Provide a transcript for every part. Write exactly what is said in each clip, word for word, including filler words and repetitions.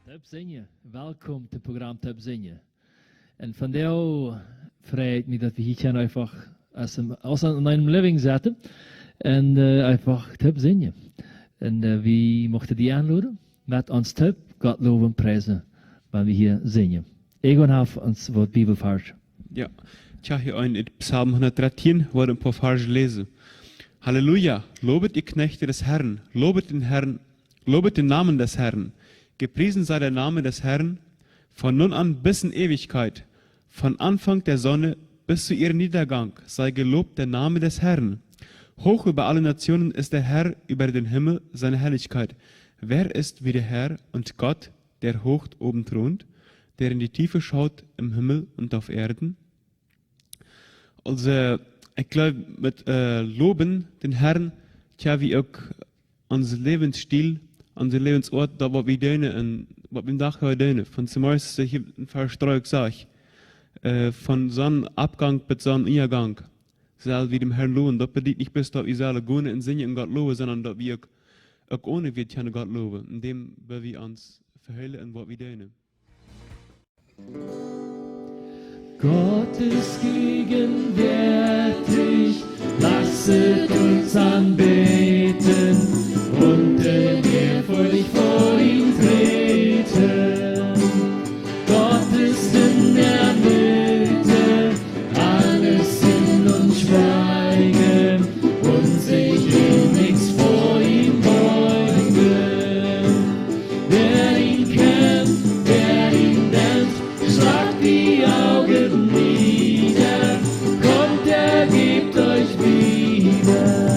Toop sinjen. Welkom to Programm Toop sinjen. Un vondoag frei ekj mie, daut wie hia kjennen eefach aus een, aus een, en eenem Living sitten un, äh, eefach toop sinjen. Un, äh, wie muchten die enloden, met ons toop Gott lowen un priesen, wan wie hia sinjen. Egon haft ons waut Bibelvarsch. Jo, ekj hab hia en, ut Psalm hundatdrettieen, woa wie een poa Varsch läsen. Halleluja, lobet, ihr Knechte des Herrn, lobet den Herrn, lobet den Namen des Herrn. Gepriesen sei der Name des Herrn, von nun an bis in Ewigkeit. Von Anfang der Sonne bis zu ihrem Niedergang sei gelobt der Name des Herrn. Hoch über alle Nationen ist der Herr, über den Himmel seine Herrlichkeit. Wer ist wie der Herr und Gott, der hoch oben thront, der in die Tiefe schaut im Himmel und auf Erden? Aulsoo, ekj gleew, met, äh, lowen dän Herrn, jo, wie uk onse Läwensstiel, onse Läwensoat, daut waut wie doonen un waut wie dän Dach äwa doonen. Von zemorjes, aus ekj hia een Varsch dree uk sach, äh, von Sonnenopgang bat Sonnenunjagank, sell wie dän Herrn lowen. Daut bediet nich bloos, daut wie sellen gonen un sinjen un Gott lowen, sonda daut wie uk, uk one Wieed kjennen Gott lowen, endäm wie ons vehoolen un waut wie doonen. Gott ist gegenwärtig, lasset uns anbeten und in Ehrfurcht vor ihn treten. Gott ist in der Mitte, alle singen und schweigen und sich in nichts vor ihm beugen. Wer ihn kennt, wer ihn nennt, schlagt die Augen nieder, kommt, er gibt euch wieder.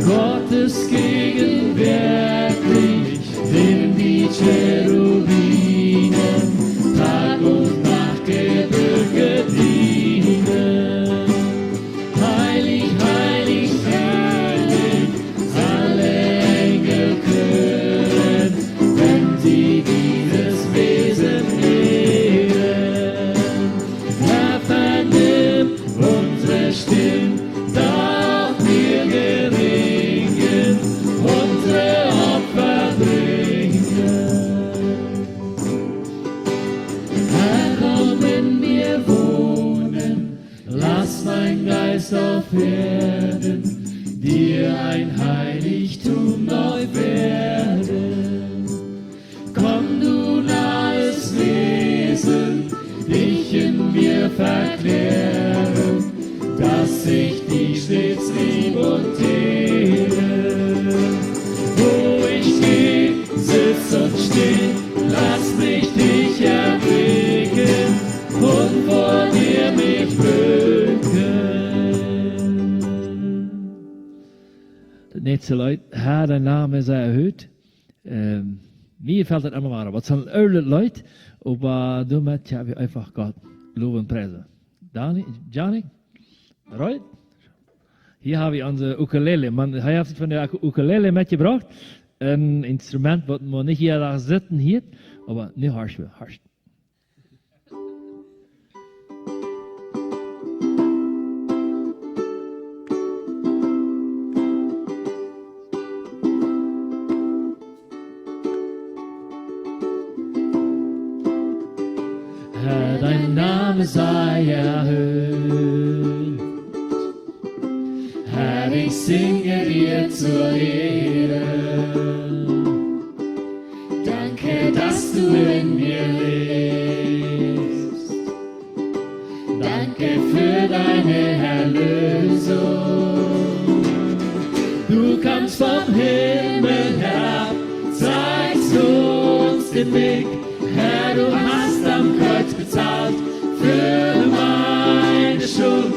Gott ist gegenwärtig, dem die Cherubinen Tag und Nacht Gebühr verdienen. Heilig, heilig, heilig, alle Engel chören, wenn sie dieses Wesen ehren. Herr, vernimm unsere Stimme, doch wir geringe unsere Opfer bringen. Herr, komm in mir wohnen, lass mein Geist auf Erden dir ein Heiligtum neu werden. Komm, du nahes Wesen, dich in mir verklären, dass ich dich stets lieb und ehre. Wo ich geh, sitz und steh, lass mich dich erblicken und vor dir mich bücken. Daut näakjste Leet, Herr, dein Name sei erhöht. Ähm, mie felt daut emma wada. Waut es een oolet Leet, oba doamet kjenn wie eefach Gott lowen un priesen. Dani, Johnny, Roy, hia hab wie onse Ukulele. Maun, hee haft sikj von de Ukulele metjebrocht. Een Instrument, waut maun nich jieda Dach sitten hieet, oba nu horch wie, horch. Herr, dein Name sei erhöht. Herr, ich singe dir zur Ehre. Danke, dass du in mir lebst. Danke für deine Erlösung. Du kamst vom Himmel herab, zeigst uns den Weg. Herr, du hast am Kreuz bezahlt für meine Schuld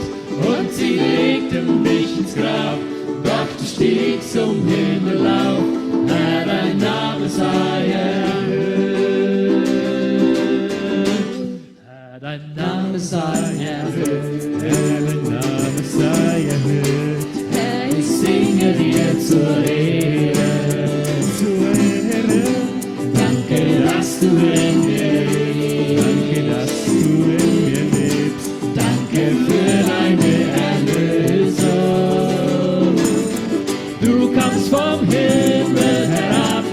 und sie legten mich ins Grab. Doch du stiegst zum Himmel auf, Herr, dein Name sei erhöht. Herr, dein Name sei erhöht. Herr, dein Name sei erhöht. Herr, ich singe dir zur Ehre. Zur Ehre. Danke, dass du in mir lebst. Danke, dass du in mir lebst. Danke für deine Erlösung. Du kamst vom Himmel herab,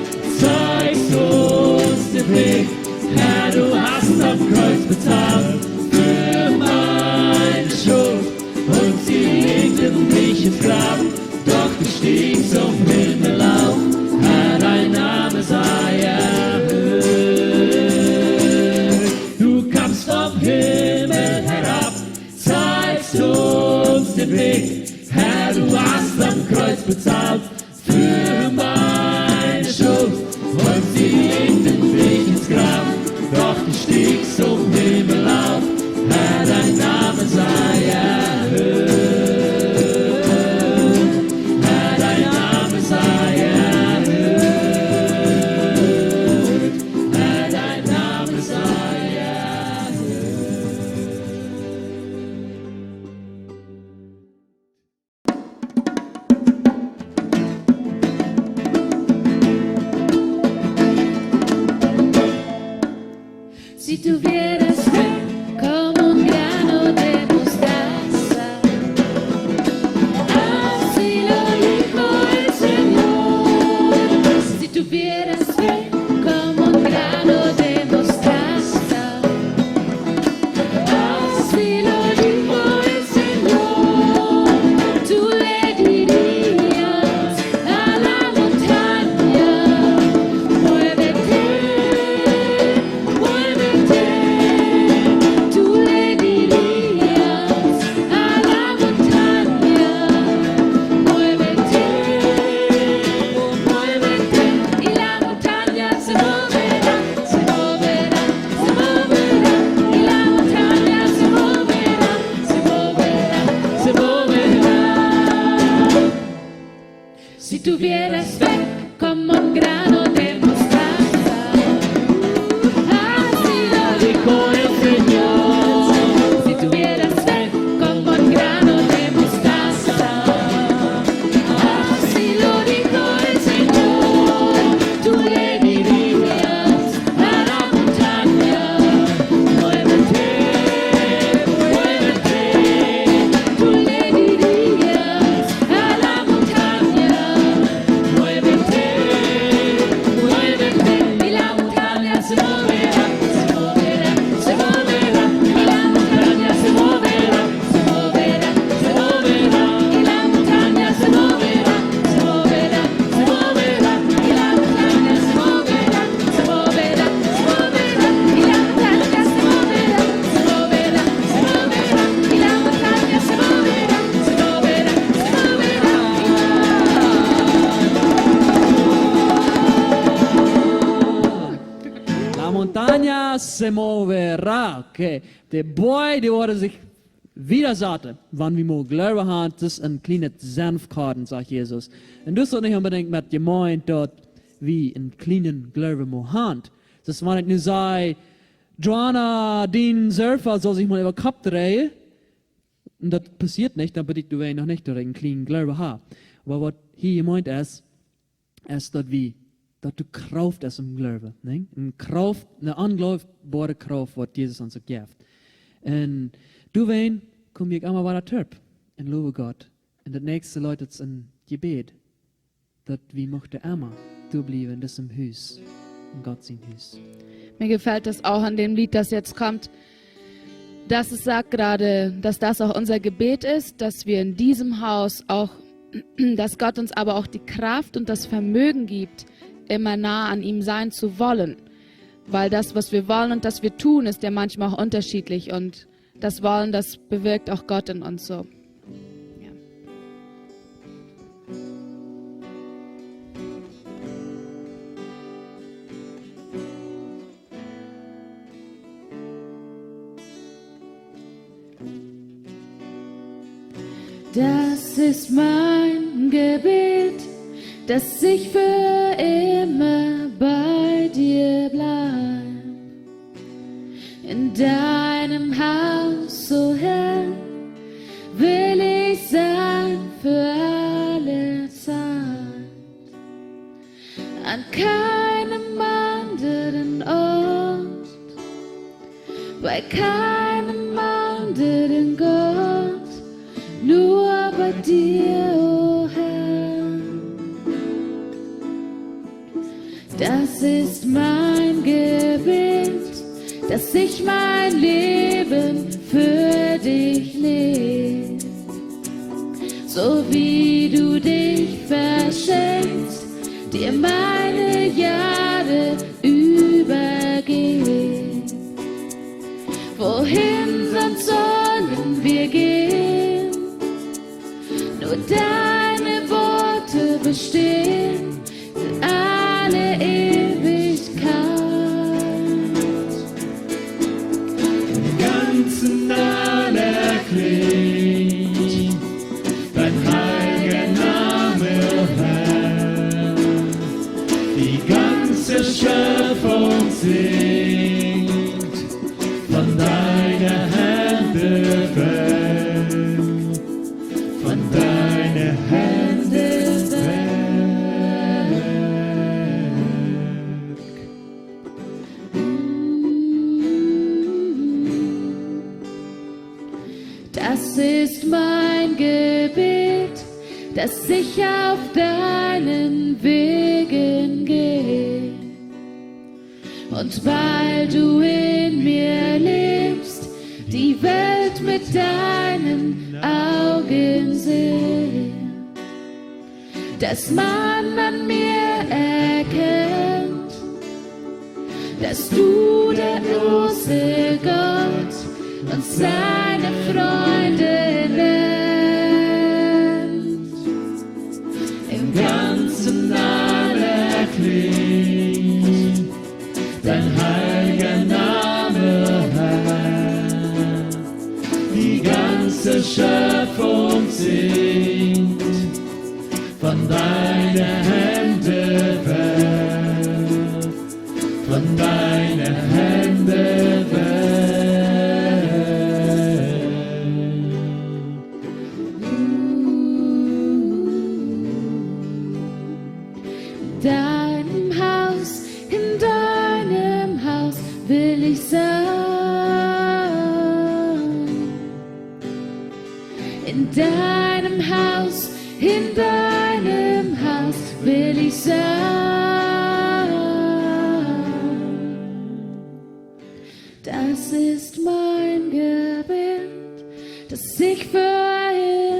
Tuvieras fe como un grano de mostaza, así lo dijo el Señor. Si tuvieras fe como un grano de mostaza, así lo dijo el Señor, tú le dirías a la montaña: "Muévete, muévete". Tú le dirías a la montaña: "Muévete, muévete". Y la montaña se moverá, se moverá, se moverá. Y la montaña se moverá, se moverá, se moverá. Si tuvieras fe como un grano de mostaza, así lo dijo el Señor. Si tuvieras fe como un grano de mostaza, así lo dijo el Señor, tú le dirías a la montaña: "Muévete, muévete". Tú le dirías a la montaña: "Muévete, muévete". Y la montaña se moverá, se moverá, se moverá. Y la montaña se moverá, se moverá, se moverá. Y la montaña se moverá, se moverá, se moverá. Y la montaña se moverá, se moverá, se moverá. Y la montaña se moverá, se moverá, se moverá. Y la montaña se moverá, se moverá, se moverá. La montaña se moverá. Okay. De Boaj, dee woaren sikj wieda saten, wan wie mau Gloowen han, daut es een kjlienet Senfkorn, sajcht Jesus. Un daut es nich onbedinjt met jemeent, daut wie een kjlienen Gloowen mau han. Daut es, wan ekj nu saj: "Joanna, dien Surfer saul sikj mau äwa Kopp dreien", un daut passieet nich, dan bediet daut, daut ekj noch nich daut ekj een kjlienen Gloowen hab. Oba waut hia jemeent es, es daut wie, daut doa Krauft es em Gloowen, nä? Eene Krauft, eene onjleefboare Krauft, waut Jesus ons uk jeft. Un doawäajen kom ekj emma wada trigj un low Gott. Un daut näakjste Leet es een Jebäd, daut wie muchten emma doa bliewen en disem Hus, en Gott sien Hus. Mir gefällt das auch an dem Lied, das jetzt kommt, dass es sagt gerade, dass das auch unser Gebet ist, dass wir in diesem Haus auch, dass Gott uns aber auch die Kraft und das Vermögen gibt, immer nah an ihm sein zu wollen. Weil das, was wir wollen und das wir tun, ist ja manchmal auch unterschiedlich. Und das Wollen, das bewirkt auch Gott in uns so. Ja. Das ist mein Gebet, dass ich für immer bei dir bleib. In deinem Haus, o Herr, will ich sein für alle Zeit. An keinem anderen Ort, bei keinem anderen Gott, nur bei dir, o Herr. Das ist mein Gebet, dass ich mein Leben für dich leb. So wie du dich verschenkst, dir meine Jahre übergeb. Wohin sonst sollen wir gehen? Nur deine Worte bestehen für alle Ewigkeit. Im Ganzen anerklingt dein heilger Name, o Herr. Die ganze Schöpfung singt von deiner Hände Werk, von deiner Hände Werk. ist mein Gebet, dass ich auf deinen Wegen gehe. Und weil du in mir lebst, die Welt mit deinen Augen sehe. Dass man an mir erkennt, dass du der große Gott und seine Freunde nennt. Im ganzen All erklingt dein heiliger Name, Herr. Die ganze Schöpfung singt von deine Hände Welt, von deine Hände Welt. In deinem Haus, in deinem Haus will ich sein. In deinem Haus, in deinem Haus will ich sein. Das ist mein Gebet, dass ich für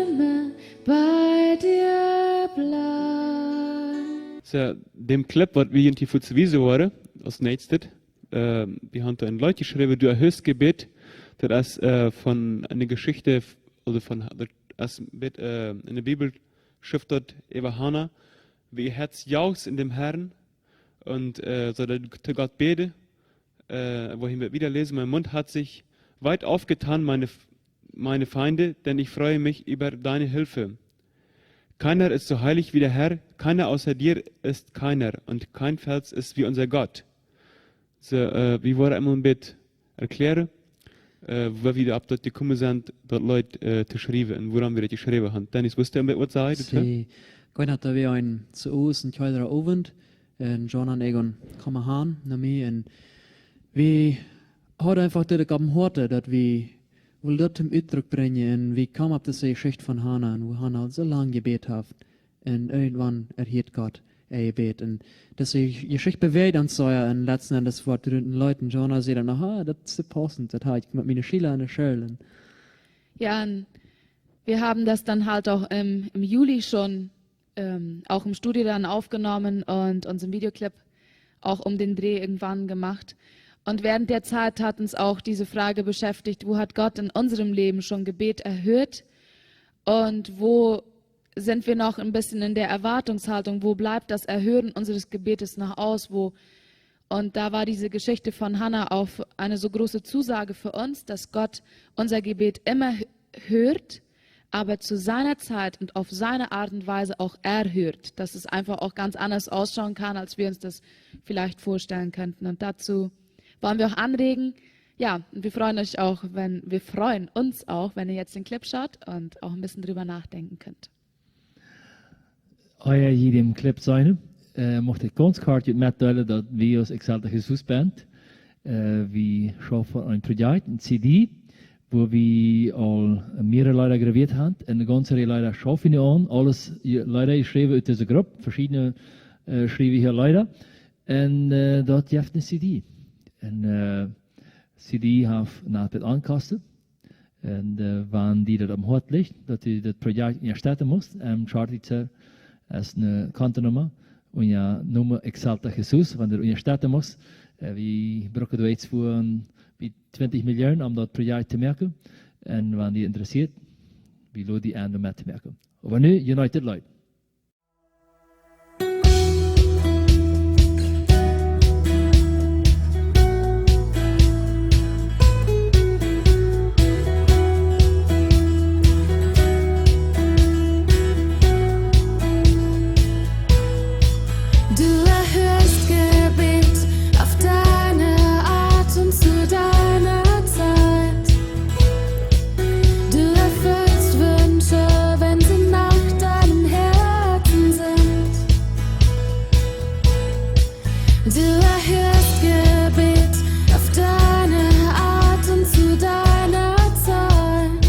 immer bei dir bleib. Soo, dän Clip, waut wie junt hia fa wiesen woaren, aus näakjstet, äh, wie haben doa een Leet jeschräwen, Du erhörst Gebet. Daut es, äh, von eene Jeschicht, f-, ooda von, daut es met, äh, enne Bibel schrift daut äwa Hana, wie äa Hoat jauchzt en däm Herrn un, äh, soo daut to Gott bäd, äh, woo wie wieda läsen: Mein Mund hat sich weit aufgetan, meine F-, meine Feinde, denn ich freue mich über deine Hilfe. Keiner ist so heilig wie der Herr, keiner außer dir ist keiner, und kein Fels ist wie unser Gott. Soo, äh, wie woaren emol een bät erklären, äh, woo wie opp daut jekomen sent, daut Leet, äh, to schriewen un wuarom wie daut jeschräwen haben. Dennis, wist du een bät waut sajen? Sí, bueno, todavía en Seúl, en Kjeldra Owent, un John un ekj komen han no mie un wie hauden eefach daut opp em Hoaten, daut wie wullen daut toom Utdruck brinjen un wie kjeemen opp dise Jeschicht von Hana un woo Hana aul soo lang jebät haft un irjentwan erhieet Gott äa Jebäd. Un dise Jeschicht bewäacht ons soo, un letzten Endes woat doa een Leet un John säd dan: Aha, daut es passend, daut haud ekj met miene Schiela aun de School. Ja, und wir haben das dann halt auch im, im Juli schon ähm, auch im Studio dann aufgenommen und unseren Videoclip auch um den Dreh irgendwann gemacht. Und während der Zeit hat uns auch diese Frage beschäftigt, wo hat Gott in unserem Leben schon Gebet erhört? Und wo sind wir noch ein bisschen in der Erwartungshaltung? Wo bleibt das Erhören unseres Gebetes noch aus? Wo, und da war diese Geschichte von Hannah auch eine so große Zusage für uns, dass Gott unser Gebet immer hört, aber zu seiner Zeit und auf seine Art und Weise auch erhört, dass es einfach auch ganz anders ausschauen kann, als wir uns das vielleicht vorstellen könnten. Und dazu wollen wir auch anregen, ja, und wir freuen euch auch, wenn, wir freuen uns auch, wenn ihr jetzt den Clip schaut und auch ein bisschen drüber nachdenken könnt. Ea jie dän Clip seenen, äh, mucht ekj gaunz kort junt metdeelen, daut wie aus Exalta Jesus Band, äh, wie schaufen aun een Projekt, een C D, wua wie aul mearere Leeda jejräwen haben, un de gaunze Reaj Leeda schaufen wie nu aun, aules je-, Leeda jeschräwen ut dise Grupp, veschiedne, äh, schriewen hia Leeda, un, äh, daut jeft een C D. Un, äh, C D haft een bät Onkosten. Un, äh, wan die daut aum Hoat licht, daut du daut Projekt unjastetten must, ähm, Charity Cell es eene Kontonumma, un jo, Numma Exalta Jesus, wan du daut unjastetten must, äh, wie brucken doa eent von bie twintich Millionen, om daut Projekt to moaken. Un wan die interessieet, wie loden die en, om met to moaken. Oba nu, United Leute. Du erhörst Gebet auf deine Art und zu deiner Zeit. Du erfüllst Wünsche, wenn sie nach deinem Herzen sind. Du erhörst Gebet auf deine Art und zu deiner Zeit.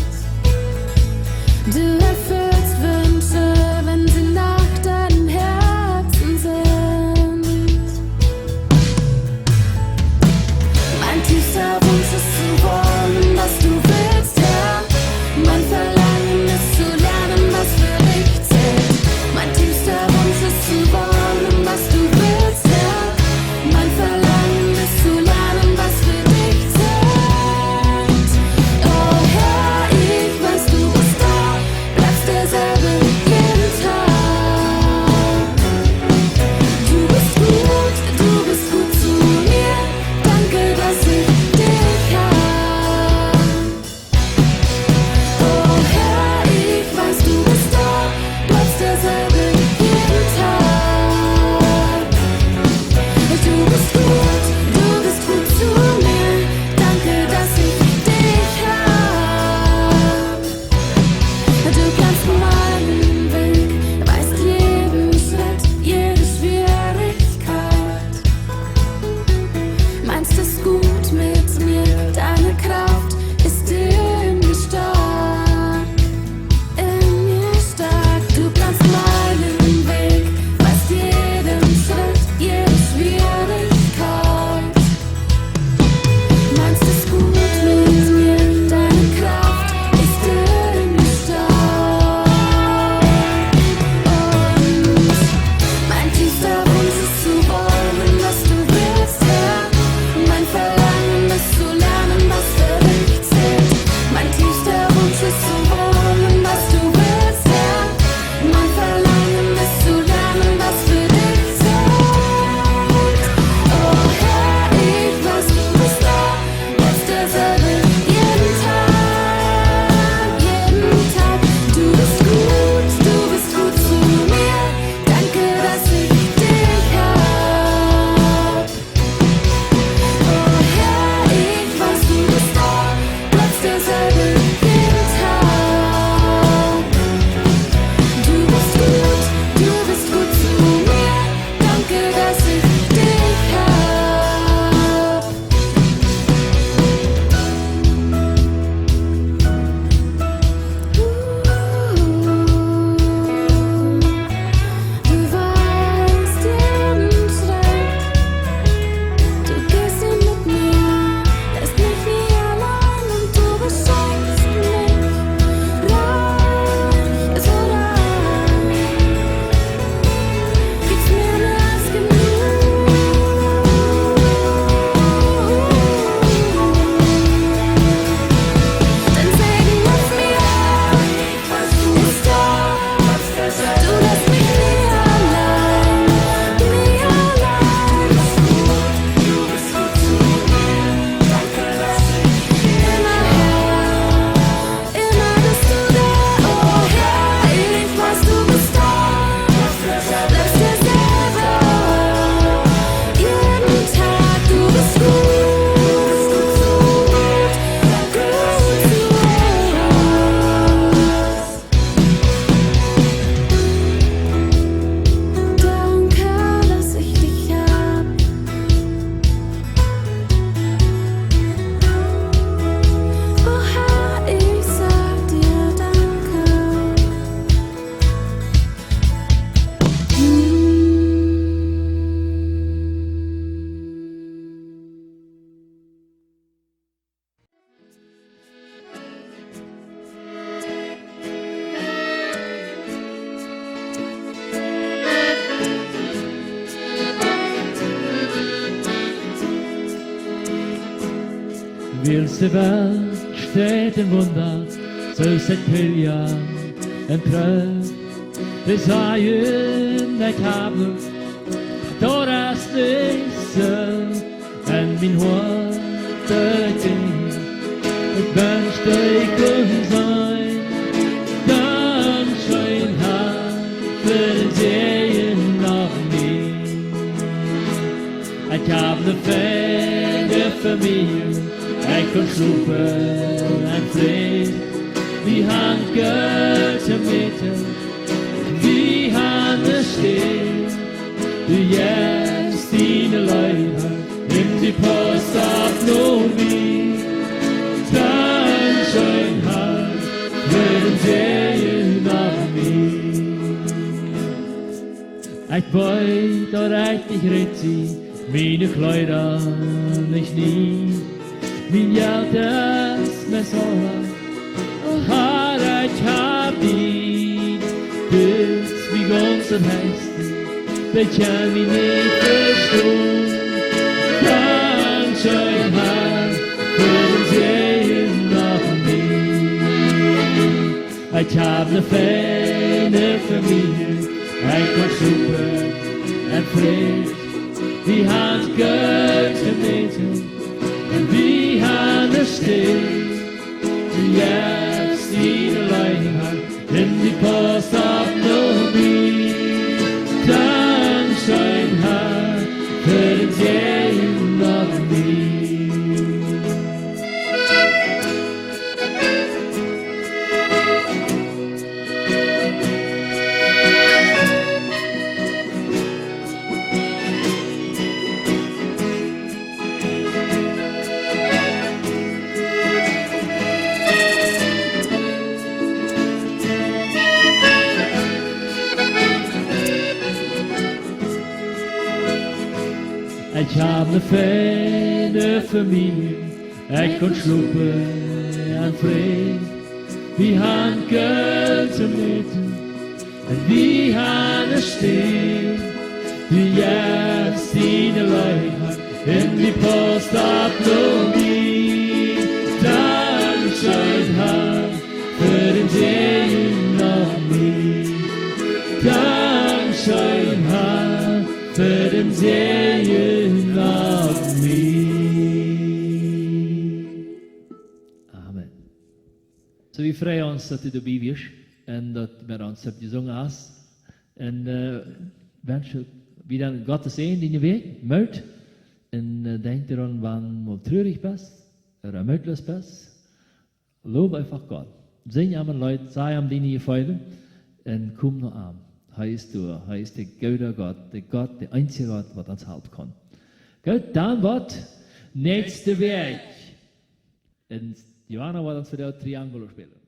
Wiels de Welt steit em Wunda, soo es et Pilja un Trauer. Dee sajen, ekj hab nuscht, daut es nich soo. En mien Hoat, ekj denkj, ekj wensch, ekj kunn sennen, dankscheen, Har, fa dän Säajen opp mie. Ekj hab ne feine Famielje, ekj kaun schlopen en Fräd. Wie han goode Meeten, wie han ne Städ. Du jeefst diene Leew, un du paust opp no mie. Dankscheen, Har, fa dän Säajen opp mie. Ekj weet, daut ekj nich rikj sie, miene Kjleeda nich nie, mien Jelt es meist aula. O Har, ekj hab die, du best mien gaunzet Heil, dee kaun mie nich vestonen. Dankscheen, Har, fa dän Säajen opp mie. Ekj hab ne feine Famielje, ekj kaun schlopen en Fräd. Wie han goode Meeten, un wie han ne Städ. Du jeefst diene Leew, un du paust opp no mie. Dankscheen, Har, fa dän Säajen opp mie. Ekj hab ne feine Famielje, ekj kaun schlopen en Fräd. Wie han goode Meeten, un wie han ne Städ. Du jeefst diene Leew, un du paust opp no mie. Dankscheen, Har, fa dän Säajen opp mie. Dankscheen, Har, fa dän Säajen opp mie. Amen. Soo, wie freien ons, daut du doabie best un daut du met ons toop jesungen hast. Un, äh, wensch die dan Gott sienen Säajen, dee Wäakj, Moot. Un, äh, denkj doaraun, wan du mol trurich best ooda mootloos best, low eefach Gott. Sinj am een Leet, saj am diene Jefeelen un komm no am. Hee es doa, hee es de goode Gott, de Gott, de eensje Gott, waut ons halpen kaun. Goot, dan waut? Näakjste Wäakj. Un Johanna woat ons vondoag Triangolo spälen.